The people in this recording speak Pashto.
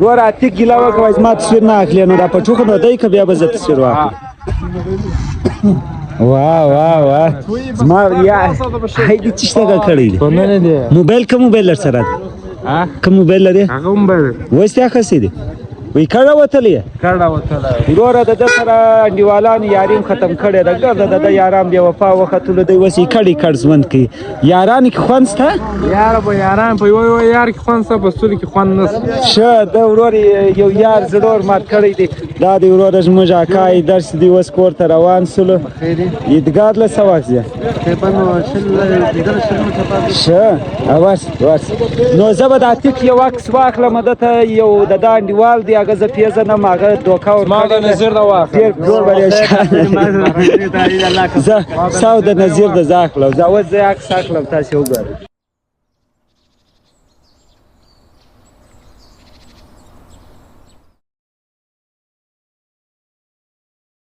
ګوره عتیق ګیله وکړه، زما تصویر نه اخلي، نو دا پټو خو نو دی که بیا به زه تصویر واخلم. واه واه واه، زما یا هایدې څه څنګه کړی دی؟ موبایل کوم موبایل در سره دی؟ کوم موبایل لرې؟ هغه موبایل اوس دې اخیستی دی؟ وی کړه وتلی؟ کړه وتلی. وروره د ده سره انډیوالانو یاري هم ختم کړې ده، ګرده د ده یاران بې وفا وختلو، دی اوس یې کړی کړ ژوند کوي. یارانو کې خوند شته؟ یار به یاران په یو یو یار کې خوند شته، په سلو کې خوند نشته. ښه ده ورور یو یار زړه ور مات کړی دی. دا دی وروره زموږ اکا یې درس دی، اوس کور ته روان سولو. عیدګاه له څه وخت ځې؟ ښه ورس ورس. نو زه به د عتیق یو عکس واخلم، ده ته یو د ده انډیوال دی، هغه زه پېژنم، هغه دوکه ورکړې ده. ما د نظیر نه واخله. ډېر جوړ پرېشان. زه ساو د نظیر د زه اخلم، زه اوس زه عکس اخلم، تاسې وګورئ.